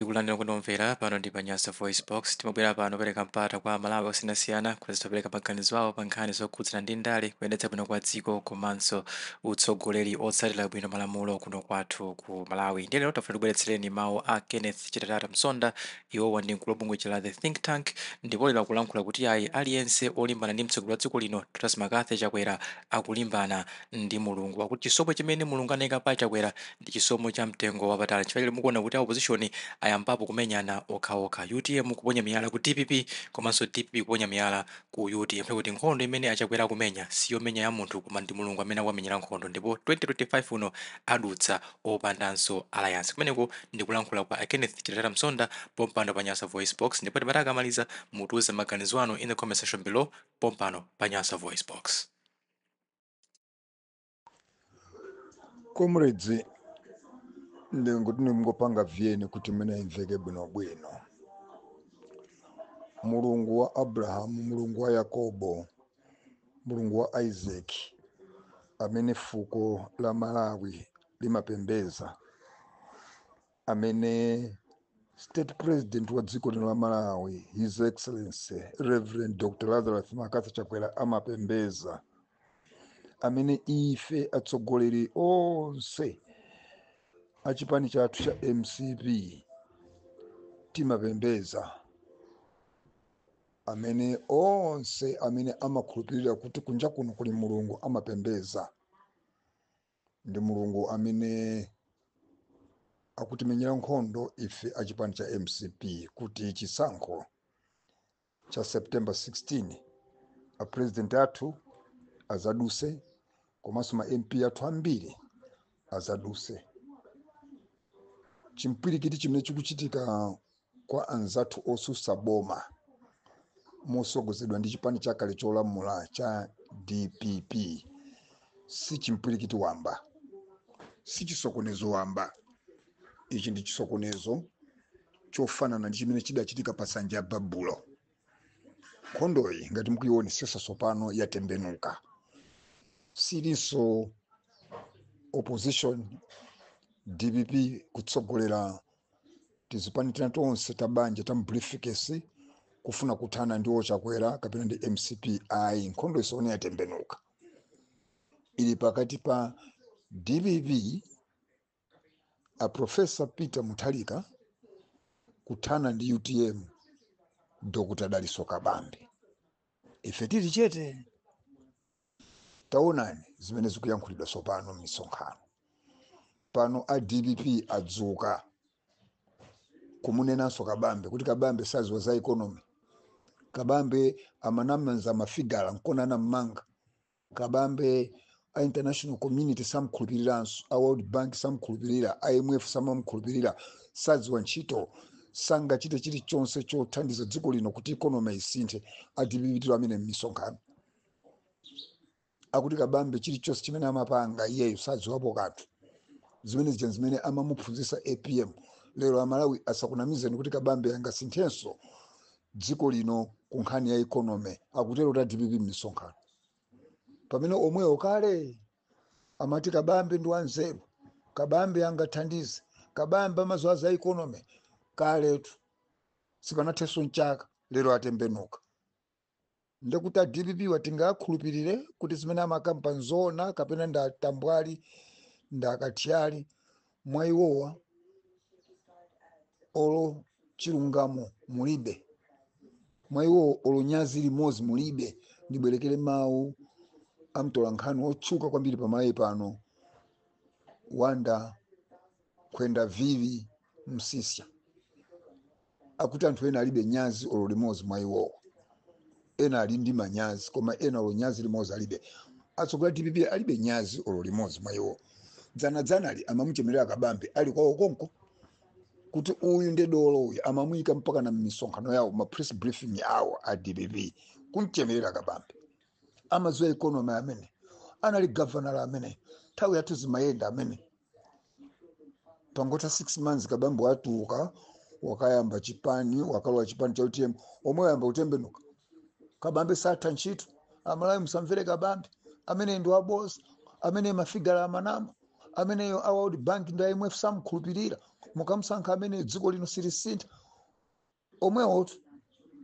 Tikulandira kunomvera pano ndi pa Nyasa Voice Box. Timabwera pano kupereka mpata kwa Amalawi osiyanasiyana kuti tipereka maganizo awo pa nkhani zokhudzana ndi ndale, kuyendetsa bwino kwa dziko komanso utsogoleri otsatira bwino malamulo kuno kwathu ku Malawi. Ndiye lero tafuna tibweretsereni mawu a Kenneth Chitatata Msonda. Iwowa ndi mkulu wa bungwe la The Think Tank, ndipo lero akulankhula kuti ayi, aliyense olimbana ndi mtsogoleri wa dziko lino Dr. McCarthy Chakwera akulimbana ndi Mulungu. Akuti chisomo chimene Mulungu anayika pa Chakwera ndi chisomo cha mtengo wapatali. Chifukwa chake mukuona kuti opposition ayambapo kumenyana okhaokha, UTM kuponya miyala ku DPP komanso DPP kuponya miyala ku UTM, kuti nkhondo imene aChakwera akumenya siyomenya ya munthu koma ndi Mulungu amene akuwamenyera nkhondo, ndipo 2025 uno adutsa opandanso alliance. Kumeneko ndikulankhula kwa Kenneth Chitatata Msonda pompano pa Nyasa Voice Box, ndipo timati akamaliza mutiuze maganizo anu in the comment section below pompano pa Nyasa Voice Box. Comrades, ndinguti ndingopanga vyeni kuti mene imveke bwinobwino. Mulungu wa Abrahamu, Mulungu wa Yakobo, Mulungu wa Isaac, amene fuko la Malawi limapembeza, amene state president wa dziko lino la Malawi, His Excellency Reverend Dr Lazarus McCarthy Chakwera, amapembeza, amene ife atsogoleri onse achipani chathu cha MCP timapembeza, amene onse amene amakhulupirira kuti kunja kuno kuli Mulungu amapembeza, ndi Mulungu amene akutimenyera nkhondo ife achipani cha MCP kuti chisankho cha September 16 a president athu azaduse komanso ma MP athu ambiri azaduse. Chimpwirikiti chimene chikuchitika kwa anzathu osusa boma mosogozedwa ndi chipani chakale cholamula cha DPP si chimpwirikiti wamba, si chisokonezo wamba. Ichi ndi chisokonezo chofanana ndi chimene chidachitika pa nsanja ya Babulo. Nkhondoyi ngati mukuionesesa tsopano yatembenuka, silinso opposition DPP kutsogolera tizipani tina tonse tabanja ta briefcase kufuna kuthana ndi oChakwera kapena ndi MCP. Ayi, nkhondo isone yatembenuka, ili pakati pa DPP a Professor Peter Mutharika kuthana ndi UTM Dr Daliso Kabambe. Ife tili chete. Taonani zimene zikuyankhulidwa tsopano m'misonkhano pano. A DPP adzuka kumunenanso Kabambe kuti Kabambe saziwa za economy, Kabambe amanamanza mafigala nkona anammanga, Kabambe a international community samkhulupiriranso, a World Bank samkhulupirira, IMF samamkhulupirira, sadziwa ntchito, sangachite chilichonse chothandiza dziko lino kuti economy isinthe. A DPP amene m'misonkhano akuti Kabambe chilichonse chimene amapanga iyeyo sadziwapo kanthu, zimene zija zimene amamuphunzitsa APM. Lero Amalawi asakunamizeni kuti Kabambe angasinthenso dziko lino ku nkhani ya economy. Akutero ta DPP m'misonkhano, pamene omwewo kale amati Kabambe ndi wanzeru, Kabambe angathandize, Kabambe amadziwa za economy kaletu, sipanathenso mchaka lero atembenuka. Ndekuti a DPP watingakhulupirire kuti zimene amakamba nzona kapena ndatambwali ndakathyali? Mwa iwowa olo chilungamo mulibe, mwa iwowa olo nyazi limodzi mulibe. Ndibwerekere mawu amtolankhani otchuka kwambiri pamalawi pano, Wanda Nkhwenda Vivi Msisya, akuti anthu ena alibe nyazi olo limodzi mwa iwowa. Ena ali ndi manyazi, koma ena olo nyazi limodzi alibe. Atsogoleri DPP alibe nyazi olo limodzi mwa iwo. Dzanadzanali amamuchemerera Kabambe ali kwawo konko kuti uyu ndi dolo uyu, amamuyika mpaka na misonkhano yawo, ma press briefing yawo a DPP, kumchemerera Kabambe. Amadziwa economy amene anali governor amene nthawi yathu zimayenda amene. Pangotha 6 months Kabambe watuka, wakayamba chipani, wakalowa chipani cha UTM, omwe wayamba kutembenuka. Kabambe satha ntchito, Amalawi musamvere Kabambe amene ndi waboza, amene mafigala amanama. Ameneyo a World Bank ndi IMF samkhulupirira. Mukamusankha ameneyo, dziko lino silisintha. Omwewotu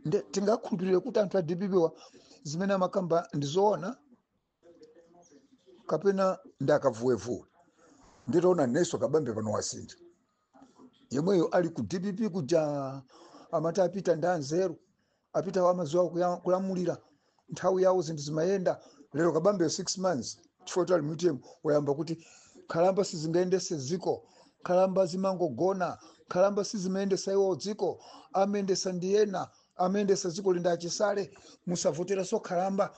nde tingakhulupirire kuti anthu a DPP wa zimene amakamba ndizoona kapena ndi akavuwevuwe? Nditaona nenso Kabambe pano wasintha. Yemweyo ali ku DPP kuja amati apita ndi anzeru, apita amaziwa kulamulira, nthawi yawo zinthu zimayenda. Lero Kabambe, 6 months, chifukwa chali mu UTM, wayamba kuti khalamba sizingayendese dziko, khalamba zimangogona, khalamba sizimayendesa iwo dziko, amayendesa ndi ena, amayendesa dziko linda achisale. Musavoteranso khalamba,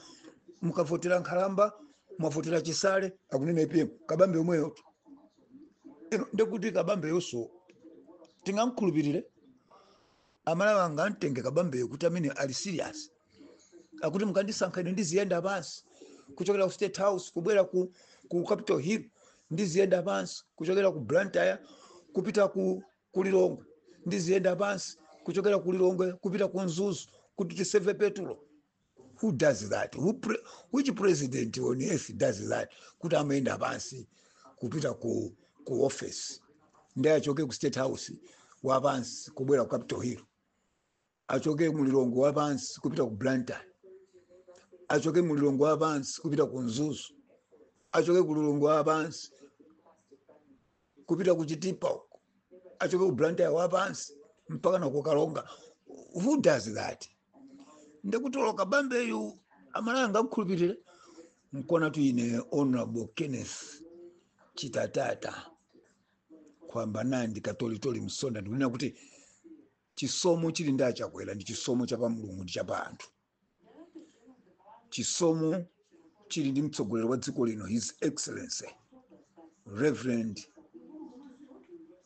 mukavotera nkhalamba mwavotera chisale, akunena APM. Kabambe omweyo ino. Ndekuti Kabambe yonso tingamkhulupirire? Amalawi angamtenge Kabambeyo kuti amene ali serious, akuti mukandisankha ine ndiziyenda pansi kuchokera ku State House kubwera ku Capitol Hill, ndiziyenda pansi kuchokera ku Blantyre kupita ku Lilongwe, ndiziyenda pansi kuchokera ku Lilongwe kupita ku Mzuzu kuti tisave petulo? Who does that? Which president on earth does that, kuti amayenda pansi kupita ku office, ndi achoke ku State House wapansi kubwera ku Capitol Hill, achoke mu Lilongwe wapansi kupita ku Blantyre, achoke mu Lilongwe wapansi kupita ku Mzuzu, achoke ku Lilongwe wapansi kupita ku Chitipa uko, achoke ku Blantyre wapansi mpaka na ku Kalonga? Who does that? Ndekuti olo Kabambeyu Amalawi angamkhulupirire? Nkona tu ine Honorable Kenneth Chitatata kwamba nandi katolitoli Msonda ndikunena kuti chisomo chili ndi achakwera ndi chisomo cha pa Mulungu ndi cha pa anthu. Chisomo chili ndi mtsogoleri wa dziko lino, His Excellency Reverend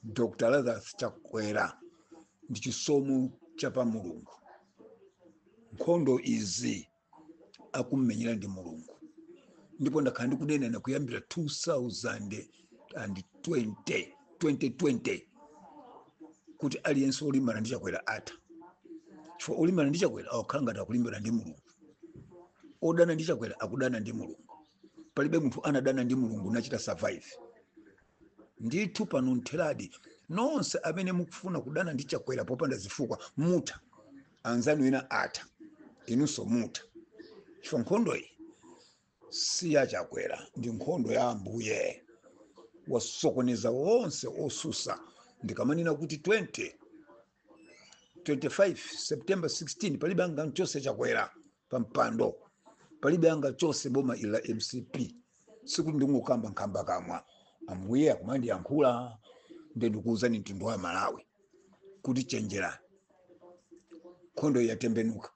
Dr Lazarus Chakwera, ndi chisomo cha pa Mulungu. Nkhondo izi akummenyera ndi Mulungu, ndipo ndakhala ndikunena kuyambira 2020 2020 kuti aliyense olimbana ndi Chakwera atha, chifukwa olimbana ndi Chakwera akukhala ngati akulimbana ndi Mulungu, odana ndi Chakwera akudana ndi Mulungu. Palibe munthu anadana ndi Mulungu nachita survive. Ndithu pano ntheradi nonse amene mukufuna kudana ndi Chakwera popanda zifukwa, mutha. Anzanu ena atha, inunso mutha, chifukwa nkhondo iyi si ya Chakwera, ndi nkhondo ya Ambuye. Wasokoneza wonse osusa. Ndikamanena kuti 20 25 September 16 palibe angachose Chakwera pa mpando, palibe angachose boma ili la MCP, sikuti ndingokamba nkhamba kamwa. Ambuye akumandiyankhula. Nde ndikuwuzani mtundu wa Malawi kuti chenjerani, nkhondo yatembenuka.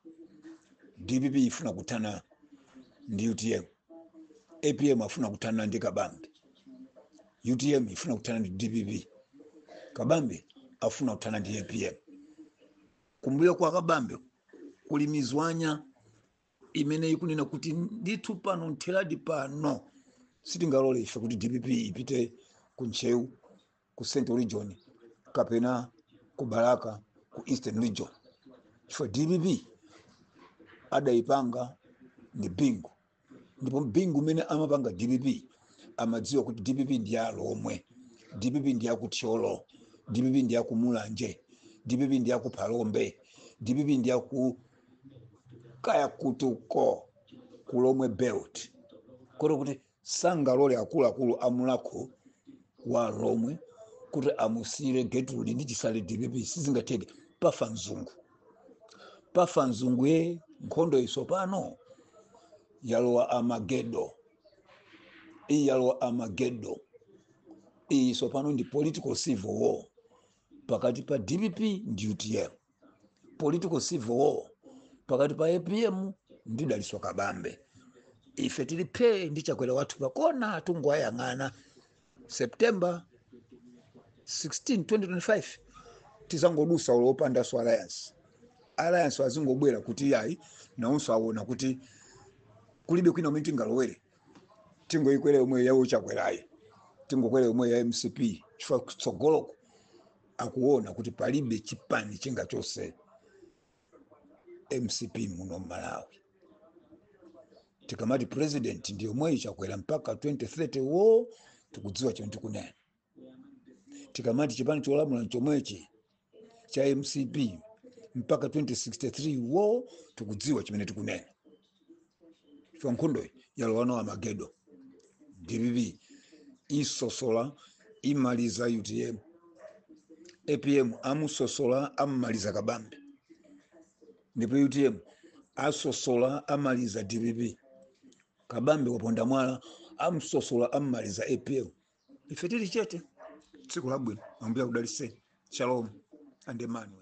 DPP ifuna kuthana ndi UTM, APM afuna kuthana ndi Kabambe, UTM ifuna kuthana ndi DPP, Kabambe afuna kuthana ndi APM. Kumbuyo kwa Kabambe kuli mizwanya imene ikunena kuti ndithu pano ntheradi, pano sitingalole ife kuti DPP ipite ku Ntcheu, ku Central Region, kapena ku Balaka, ku Eastern Region, chifukwa DPP adayipanga ndi Bingu, ndipo Bingu umene amapanga DPP amadziwa kuti DPP ndi ya Lomwe, DPP ndi yakuthyolo, DPP ndi yakumulanje, DPP ndi yakuphalombe, DPP ndi yaku kaya kutuko kulomwe belt, kotero kuti sangalole akuluakulu amulakho wa Lomwe kuti amusiyire Gertrude ndi Chisale DPP. Sizingatheke, pafa mzungu, pafa mzungu ye. Nkhondo iso pano yalowa Armagedo, iyi yalowa Armagedo. Iyi sopano ndi political civil war pakati pa DPP ndi UTM, political civil war pakati pa APM ndi Dalitso Kabambe. Ife tili phe ndi Chakwera wathu pakona, tungoyang'ana September 16 2025, tizangodusa ulo opandanso alliance. Alliance azingobwera kuti yayi, nawonso aona kuti kulibe kwina umene tingalowere, tingoyikwera yomwe yawo Chakwerayi, tingokwera yomwe ya MCP, chifukwa kutsogoloko akuona kuti palibe chipani chingachose MCP muno Malawi. Tikamati president ndi yomweyi Chakwera mpaka 2030 wo, Tikudziwa chimene tikunena tikamati chipani cholamula nchomwechi cha MCP mpaka 2063 wo. Tikudziwa chimene tikunena chifukwa nkhondoyi yalowa nawo Armageddon. DPP isosola, imaliza UTM. APM amusosola, amaliza Kabambe. Ndipo UTM asosola, amaliza DPP. Kabambe waponda mwala, amsosola, amaliza APM. Ife tili chete. Tsiku labwino, Ambuye akudalitseni. Shalom and Emmanuel.